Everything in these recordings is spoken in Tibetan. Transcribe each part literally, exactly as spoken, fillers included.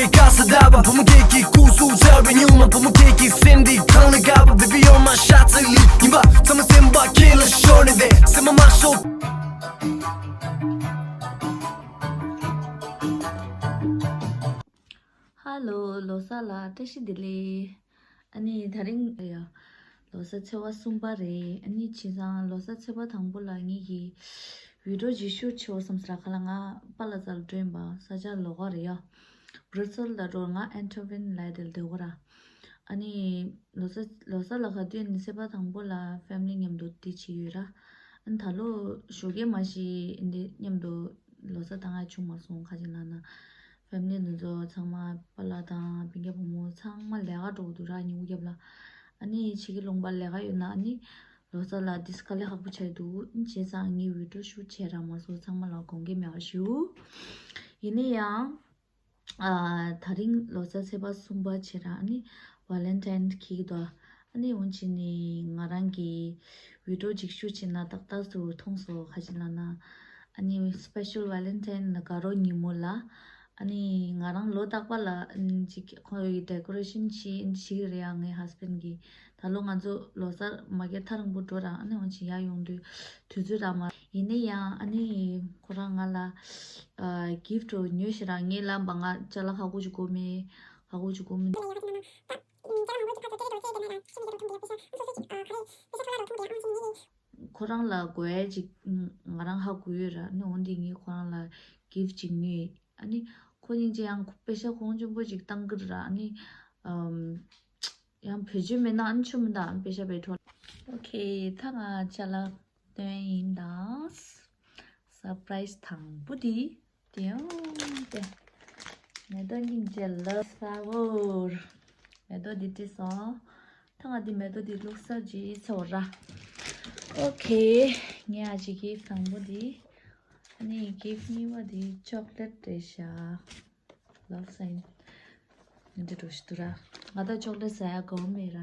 དགའ་ས་ད་བ་བུ་མོ་སྐད་ཀྱི་སྐུ་གཟུགས་འཇར་བའི་ཉུང་མ་བུ་མོ་སྐད་ཀྱི་སེམས་འདི་གང་ནས་དགའ་བ། Baby you're my shot to leave ཡིན་པ་ཚང་མ་སེམས་པ་ཁྱེད་ལ་ཤོར་ནས་བསྡད་སེམས་པ་མ་ཤོར། ཧ་ལོ། ལོ་གསར་ལ་བཀྲ་ཤིས་བདེ་ལེགས། ཨ་ནི་དེ་རིང་ཡ། ལོ་གསར་ཚེས་པ་གསུམ་པ་རེད། ཨ་ནི་བྱས་ཙང་ལོ་གསར་ཚེས་པ་དང་པོ་ལ་ངེད་ཀྱིས་བི་ཌི་ཡོ་ཅིག་ཤུཊ་བྱེད་འོ་བསམ་ཟེར་ག་ལ་ང་པཱ་ལགས་རྩར་འགྲོ་ཡིན་པ། ས་ཆ་ལོགས་ཀ་རེད་ཡ། བྷར་སེལ་ལ་འགྲོ། ང་ཨན་ཊི་ཝར་པན་ལ་དེར་སྡོད་གོ་ར། ཨ་ནི་ལོ་གསར་ལོ་གསར་ལ་ག་དུས་ནི་ཚེས་པ་དང་པོ་ལ་ཕེ་མི་ལི་མཉམ་དུ་དེ་བྱེད་ཡོད་ར། ཨ་ནི་ད་ལོ་ཞོགས་ཀས་མ་གཞི་འདི་མཉམ་དུ་ལོ་གསར་བཏང་ཡ་བྱུང་མ་སོང་། ག་ཅིག་ལབ་ན། ཕེ་མི་ལི་འདི་ཚོ་ཚང་མ་པཱ་ལགས་དང་སྤུན་ཀྱག་བུ་མོ་ཚང་མ་ལས་ཀ་འགྲོ་གི་འདུག་ར། ཉིན་གུང་རྒྱབ་ལ། ཨ་ནི་ཕྱི་གི་ལུང་པ་ལས་ཀ་ཡོད་ན་ཨ་ནི་ལོ་གསར་ལ་དེ་དཀའ་ལས་ཁག་པོ་ཆགས་འདུག་བྱས་ཙང་ངས་བི་ཌི་ཡོ་ཤུཊ་བྱས་ར་མ་སོང་། ཚང་མ་ལ་དགོངས་འགལ་མེད་པ་ཞུ། ཡིན་ན་ཡང་། ཨ་དེ་རིང་ལོ་གསར་ཚེས་པ་གསུམ་པ་བྱས་ར་ཨ་ནི་ཝ་ལེན་ཊའིན་འཁེལ་གི་འདུག་ཨ་ནི་འོན་ཅི་ནི་ང་རང་གི་བི་ཌི་ཡོ་ཅིག་ཤུཊ་བྱས་ན་ཏག་ཏག་ཏུ་མཐོང་སོང་། ག་ཅིག་ལབ་ན། ཨ་ནི་སི་པེ་ཤལ་ཝ་ལེན་ཊའིན་ལ་དགའ་རོགས་ཉིན་མོ་ལ། ཨ་ནི་ང་རང་ལོ་རྟག་པ་ལ་ཨ་ནི་ཅིག་ཁོ་ཡི་ཌེ་ཀོ་རེ་ཤན་བྱེད་བྱེད་ཀྱི་རེད་ཡ། ངའི་ཧས་བྷེན་གྱིས། ད་ལོ་ང་ཚོ་ལོ་གསར་མ་གི་ཐག་རིང་པོ་འགྲོ་ར། ཨ་ནི་འོན་ཅི་ཡར་ཡོང་དུས་དུས་ཚོད་རག་མ། ཡིན་ན་ཡང་ཨ་ནི་ཁོ་རང་ང་ལ་ཨ་གིཕ་ཊི་ཉོས་ཤག་ར། ངས་ལབ་པ་ང་ཅ་ལག་ཧ་གོ་ཅིག་དགོས་མེད། ཧ་གོ་ཅིག་དགོས་མེད། ཁོ་རང་ལ་དགོས་ཡ་ཅིག་ང་རང་ཧ་གོ་ཡོད་ར། ཨ་ནི་འོན་ཏེ་ངས་ཁོ་རང་ལ་གིཕ་ཊི་ཅིག་ཉོས། ཨ་ནི་ཁོ་སྙིང་རྗེ། ཡང་པེ་ཤ་གོང་ཆེན་པོ་ཅིག་བཏང་གི་ར། ཨ་ནི་ཨམ། ཡང་བེད་སྤྱོད་མེད་ན་ཨ་ནི་ཆོ་མི་འདུག་ཨ་ནི་པེ་ཤ་བེད་འཕྲོ། ཨོ་ཁེ། ད་ང་ཅ་ལག་སྟོན་ཡིན་ད། སར་པ་རའི་སི་དང་པོ་འདི། དེ་ཡང་དེ། མེ་ཏོག་སྙིང་རྗེ་ལ་ས་བོར། མེ་ཏོག་འདི་བྲིས་སོང་། ད་ང་འདི་མེ་ཏོག་འདི་བླུགས་ས་ཅིག་ཚོར་ར། ཨོ་ཁེ། ངའི་ཨ་ཅེ་གི་གིཕ་ཊི་དང་པོ་འདི། ཨ་ནི་གིཕ་ཊི་གཉིས་པ་འདི་ཅོག་ལེཊ་རེད་ཤག་ལབ་ས་ཡིན། འདི་འདྲ་ཞིག་འདུག་ར། ང་ད་ཅོག་ལེཊ་ཟ་ཡ་དགའ་པོ་མེད་ར།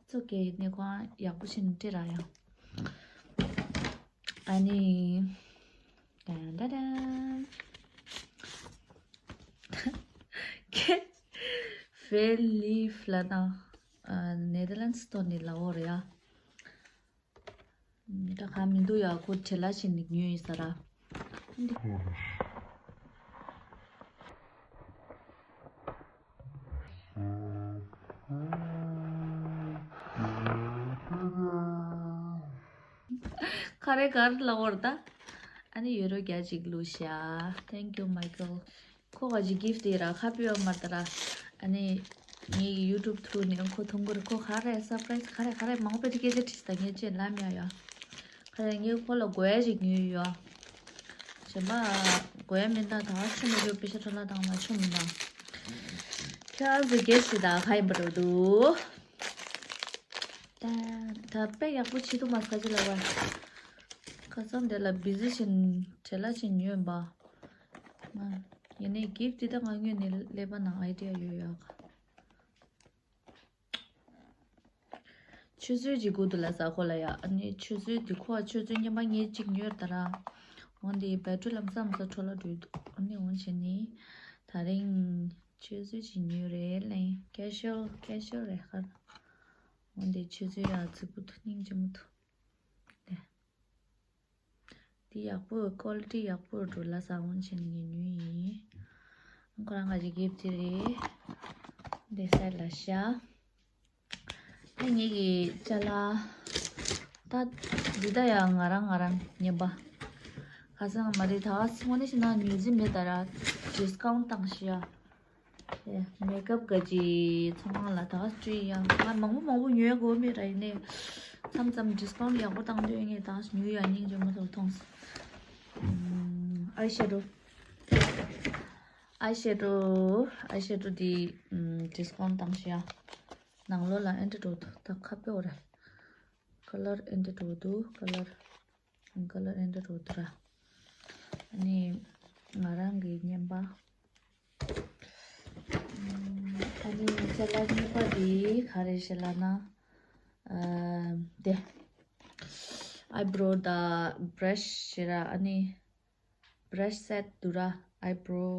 ཙོག་གེ་ནས་ཁོང་ཡག་པོ་བྱས་ནས་སྤྲད་ར་ཡང་། ཨ་ནི། ཏན་ཏན་ཏན། ཁེ། ཕེ་ལིབ་ལབ་ན། ཨ་ནེ་དར་ལན་སི་སྟོར་ནས་ལབ་འོ་རེད་ཡ། ད་ག་མི་འདུག་ཡ། ཁོ་བྲེལ་ལ་ཞིག་ནས་ཉོས་ཡིན་ས་ར། ཁ་རེ་གར་ལ་བོར་ད། ཨ་ནི་ཡོ་རོ་རྒྱ་ཅིག་ལུས་ཤ། Thank you Michael། ཁོ་ག་ཅིག་གིཕ་ཊི་དེ་ར་ཁ་པི་བ་མར་ད་ར། ཨ་ནི་ངའི་ཡུ་ཊུབ་ཐུག་ནས་ཁོ་མཐོང་གི་རེད། ཁོ་ག་རེ་སར་པ་རའི་སི་ག་རེ་ག་རེ་མང་པོ་ཅིག་སྐད་ཆ་དྲིས་ད་ངས་ཅེས་ལབ་མེད་ཡ། ག་རེ་ངས་ཁོ་ལ་དགོས་ཡ་ཅིག་ཉོས་ཡོད། གཞན་པ་དགོས་ཡ་མིན་ད། ད་ཆུ་མི་འགྱོ་པེ་ཤ་འཕྲོ་བརླག་བཏང་ན་ཆུ་མིན་ད། ཁྱོད་ཚོ་གེ་སི་ད་ག་ཡིན་པ་རེད་འདུག་ད་ད་དཔེ་ཡག་པོ་བྱེད་ཐུབ་མ་ས་ཅི་ལ་བ། ཁ་སང་དེ་ལ་བི་ཟི་བཞིན་བྲེལ་ལ་ཞིག་ཉོས་པ། ང་ཡིན་ནའི་གིཕ་ཊི་འདི་ད་ང་ངོས་ནས་ཀླད་པ་ནང་ཨའི་ཌི་ཡ་ཡོད་ཡག་ཆུ་ཚོད་ཅིག་སྒུག་འདུག་ལ་ས་ཁོ་ལ་ཡ། ཨ་ནི་ཆུ་ཚོད་འདི་ཁོ་ཆུ་ཚོད་རྙིང་པ་ངས་གཅིག་ཉོས་ད་ར། འོན་ཏེ་བེ་ཊི་རི་ལམ་སང་ལམ་སང་འཕྲོ་བརླག་འགྲོ་འདུག་ཨ་ནི་འོན་བྱས་ནི་ད་རིང་ཆུ་ཚོད་ཅིག་ཉོས་རེད་ལེ། ཀེ་ཤུ་ཨལ་ཀེ་ཤུ་ཨལ་རེད་ཁ། འོན་ཏེ་ཆུ་ཚོད་ཡ་རྫིག་པོ་འདུག་སྙིང་རྗེ་མོ་འདུག་ལེ། འདི་ཡག་པོ་ཀོ་ལི་ཊི་ཡག་པོ་འགྲོ་ལ་ས་འོན་བྱས་ནི་ངས་ཉོས་ཡིན། ཁོ་རང་ག་ཅིག་གིཕ་ཊི་རེད། འདི་སའི་ལ་ཤ། ཨ་ངེད་ཀྱི་ཅ་ལག་ད་འདི་ད་ཡང་ང་རང་ང་རང་ཉན་པ། ཁ་སང་མ་རེད་ད་སོང་ནི་ཤི་ན་ཉོས་རྫི་མེད་ད་ར། ཌིས་ཀའུན་ཊི་བཏང་ཤི་ཡ། ཨེ་མེག་ཨབ་ག་ཅི་ཚོང་ཁང་ལ་ད་སྤྲོད་ཡ་ང་མང་པོ་མང་པོ་ཉོས་དགོས་མེད་ར། ཡིན་ནའི་མཚམས་མཚམས་ཌིས་ཀའུན་ཊི་ཡག་པོ་བཏང་དུས་ངས་ད་ཉོས་ཡ་སྙིང་རྗེ་མོ་ཚོར་མཐོང་སོང་། ཨའི་ཤེ་ཌོ། ཨའི་ཤེ་ཌོ། ཨའི་ཤེ་ཌོ་འདི་ཨམ་ཌིས་ཀའུན་ཊི་བཏང་ཤག་ནང་ལོགས་ལ་ཨེ་འདྲ་འགྲོ་འདུག་ད་ཁ་པོ་རེད། ཁ་ལར་ཨེ་འདྲ་འགྲོ་འདུག་ཁ་ལར། ཁ་ལར་ཨེ་འདྲ་འགྲོ་འདུག་ར། ཨ་ནི་ང་རང་གི་རྔན་པ། ཨམ་ཨ་ནི་ཅ་ལག་གཉིས་པ་འདི་ག་རེ་ཞེས་ལབ་ན། ཨ་དེ། ཨའི་བྷོ་རོ་དང་བྷ་ར་ཤི་ཞེས་ར། ཨ་ནི་བྷ་ར་ཤི་སེ་ཊི་འདུག་ར། ཨའི་བྷོ་རོ།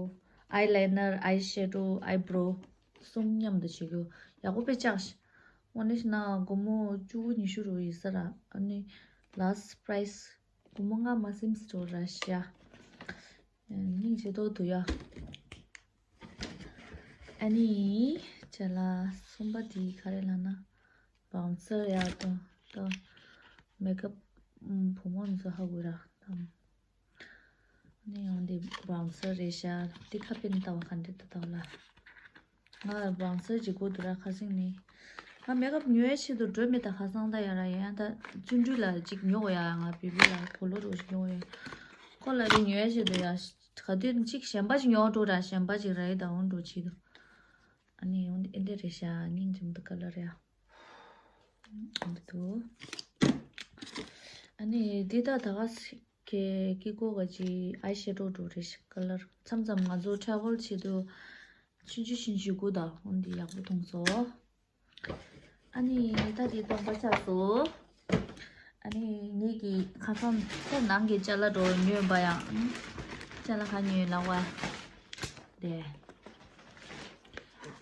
ཨའི་ལའི་ནར། ཨའི་ཤེ་ཌོ། ཨའི་བྷོ་རོ་གསུམ་མཉམ་དུ་བྱེད་རྒྱུ། ཡག་པོ་དཔེ་ཆགས་ཤག། དངོས་གནས་བཤད་ན་སྒོར་མོ་བཅུ་དགུ་ཉི་ཤུ་རུ་ཡིན་ས་ར། ཨ་ནི་ལཱསི་པ་རའིས་སྒོར་མོ་ལྔ་མ་ཟིན་ཙམ་ར་ཤག། སྙིང་རྗེ་ཏོག་ཏོ་ཡ། ཨ་ནི་ཅ་ལག་གསུམ་པ་དེ་ག་རེ་ལབ་ན། བའུན་སར་ཡ་དང་ད་མེག་ཨབ་བུ་མོ་ཚོ་ཧ་གོ་ར་དང་། ཨ་ནི་ཡང་འདི་བའུན་སར་རེད་ཤག། འདི་ཁ་དཔེ་ནི་ལྟ་བ་ག་འདྲ་འདུག་ལྟ་བ་ལ། ང་བའུན་སར་ཅིག་དགོས་འདུག་ར་ཁ་སང་ནས། ང་མེག་ཨབ་ཉོ་ཡ་ཆེད་དུ་འགྲོ་མེད་ད། ཁ་སང་ད་ཡ་ར་ཡ་ད་བརྩོན་འགྲུས་ལ་ཅིག་ཉོ་དགོས་ཡ། ང་བི་བི་ལ་གོ་ལོ་རོ་ཞིག་ཉོ་དགོས་ཡ། ཁོ་ལ་རེ་ཉོ་ཡ་ཆེད་དུ་ཡ། ག་དུས་ཅིག་གཞན་པ་ཅིག་ཉོ་འགྲོ་ར། གཞན་པ་ཅིག་ར་ཡི་ད་འོང་འགྲོ་ཆེད་དུ། ཨ་ནི་འོང་འདི་འདི་རེད་ཤག། སྙིང་རྗེ་མོ་འདུག་ཁ་ལར་ཡ། འདི་འདུག། ཨ་ནི་འདི་ད་ད་ག་ཁེ་ཀི་ཀོ་ག་ཅི་ཨའི་ཤེ་ཌོ་འགྲོ་རེད་ཤག། ཁ་ལར་མཚམས་མཚམས་ང་ཚོ་ཊ་རེ་ཝལ་བྱེད་དུས་ཆུང་ཆུང་ཆུང་ཆུང་དགོས་ད། འོ་འདི་ཡག་པོ་མཐོང་སོང་། ཨ་ནི་ད་འདི་སྟོང་པ་ཆགས་སོང་། ཨ་ནི་ངེད་ཀྱི་ཁ་སང་ཁོ་ནང་གི་ཅ་ལག་འགྲོ་ཉོས་པ་ཡང་། ཅ་ལག་ཁ་ཉོས་ལག་པ་དེ།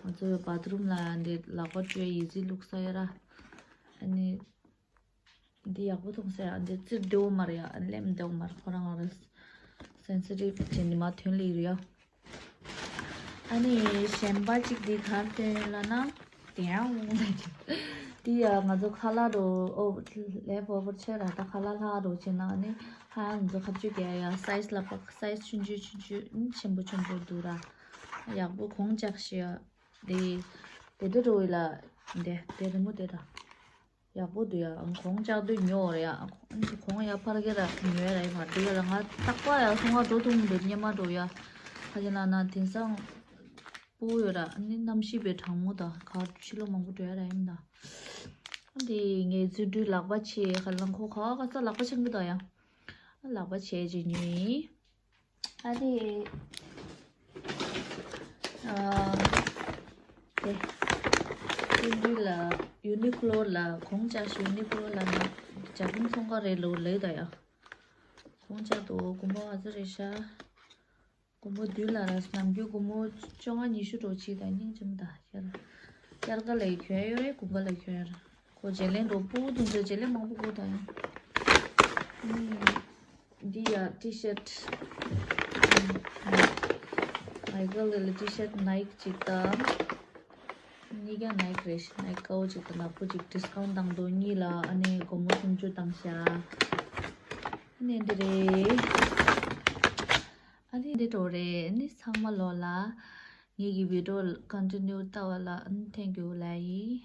ང་ཚོའི་བཱ་ཐི་རུམ་ལ་འདི་ལག་པ་བཀྲུ་ཡི་ཟི་བླུགས་ས་ཡོད་ར། ཨ་ནི་འདི་ཡག་པོ་མཐོང་ས་ཡ། འདི་རྩིབ་བདེ་བོ་མ་རེད་ཡ། ལེམ་བདེ་བོ་མ་རེད། ཁོ་རང་ང་རང་སེན་སི་ཊིབ་བྱས་ནས་མ་ཐོན་ལེ་ཡོད་ཡ། ཨ་ནི་གཞན་པ་གཅིག་འདི་གར་སྟོན་ལབ་ན། དེའང་འདི་ཡ་ང་ཚོ་ཁ་ལག་རོ་ཨོ་ལེབ་ཨོ་ཝར་ཆེ་ར། ད་ཁ་ལག་ལྷག་རོ་བྱེད་ན། ཨ་ནི་ཧ་ང་ཚོ་ཁ་གཅོད་རྒྱག་ཡ། སའི་ཛི་ལ་པག་སའི་ཛི་ཆུང་ཆུང་ཆུང་ཆུང་ཆེན་པོ་ཆེན་པོ་འདུག་ར། ཡག་པོ་གོང་ལྕགས་ཤིག་ཡ། དེ་དེ་འདྲ་རོ་ཡི་ལ། འདི་དེ་རི་མོ་དེ་ར། ཡག་པོ་འདུག་ཡ། གོང་ལྕགས་དུས་ཉོ་རེད་ཡ། གོང་ཡ་ཕར་གེ་ར་ཉོ་ཡ་ར་ཡི་མ་འདུག་ཡ་ལ། ང་རྟག་པ་ཡ་སོང་བ་འགྲོ་ཐུབ་མི་འདུག། སྙེ་མ་འགྲོ་ཡ། ཁ་ཅིག་ལ་ན་དེང་སང་སྤུ་ཡོད་ར། ཨ་ནི་གནམ་གཤིས་པའི་གྲང་མོ་དང་ག་ཕྱི་ལོ་མང་པོ་འགྲོ་ཡ་ར་ཡིན་ད། འདི་ངའི་བརྩོན་འགྲུས་ལག་པ་ཆེ་ཁ་ལ་ཁོ་ག་ག་ས་ལག་པ་ཆེན་པོ་དང་ཡ། ལག་པ་ཆེ་ཅིག་ཉོས་ཡིན། ཨ་དེ། ཨ། དེ། ཀུན་འདུས་ལ་ཡུ་ནི་ཀློ་ལ་གོང་ལྕགས་ཤིག། ཡུ་ནི་ཀློ་ལ་ན་ཇ་ཕུང་ཚོང་ཁང་རེད་ལོ་ལེ་ད་ཡ། གོང་ལྕགས་དོ་གོང་པོ་ཨ་ཙི་རེད་ཤག། གོང་པོ་འདུས་ལ་ར་ནམ་རྒྱུན་གོང་པོ་བཅོ་ལྔ་ཉི་ཤུ་འགྲོ་ཅིག་ད་སྙིང་རྗེ་མོ་ད་ཤར། ཤར་ཀ་ལ་ཡི་གྱོན་ཡོད་རེད། གོང་པོ་ལ་གྱོན་ཡོད་རེད། ཁོ་བརྗེ་ལེན་འགྲོ་སྤུ་གུ་དུང་ཚོ་བརྗེ་ལེན་མང་པོ་དགོས་ད་ཡ། ཨ་ནི། འདི་ཡ་ཊི་ཤར་ཊི། མའི་ཀལ་ལི་ཊི་ཤར་ཊི་ནའིཀ་ཅིག་དང་། གཉིས་ཀ་ནའིཀ་རེད། ནའིཀ་དཀར་པོ་ཅིག་དང་ནག་པོ་ཅིག་ཌི་སི་ཀའུན་ཊི་བཏང་འདུག། གཉིས་ལ་ཨ་ནི་སྒོར་མོ་སུམ་ཅུ་བཏང་ཤག། ཨ་ནི་འདི་རེད། ཨ་ནི་འདི་འགྲོ་རེད། ཨ་ནི་ཚང་མ་ལོ་ལ་ངེད་ཀྱི་བི་ཌི་ཡོ་ཀོན་ཊི་ནིའུ་ལྟ་བ་ལ་ཨ་ནི་ཐེང་ཀིའུ་ལབ་ཡིན།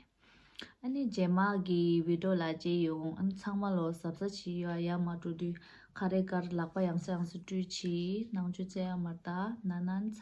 ཨ་ནི་རྗེས་མ་གི་བི་ཌི་ཡོ་ལ་མཇལ་ཡོང་། ཨ་ནི་ཚང་མ་ལོ་གཟབ་གཟབ་བྱེད་ཡོད། ཡར་མར་འགྲོ་དུས་ཁ་རས་དཀར། ལག་པ་ཡང་སེ་ཡང་སེ་བཀྲུས་བྱས། ནང་ཆུ་བཙལ་ཡ་མར་ད་ན་ན་ཚ།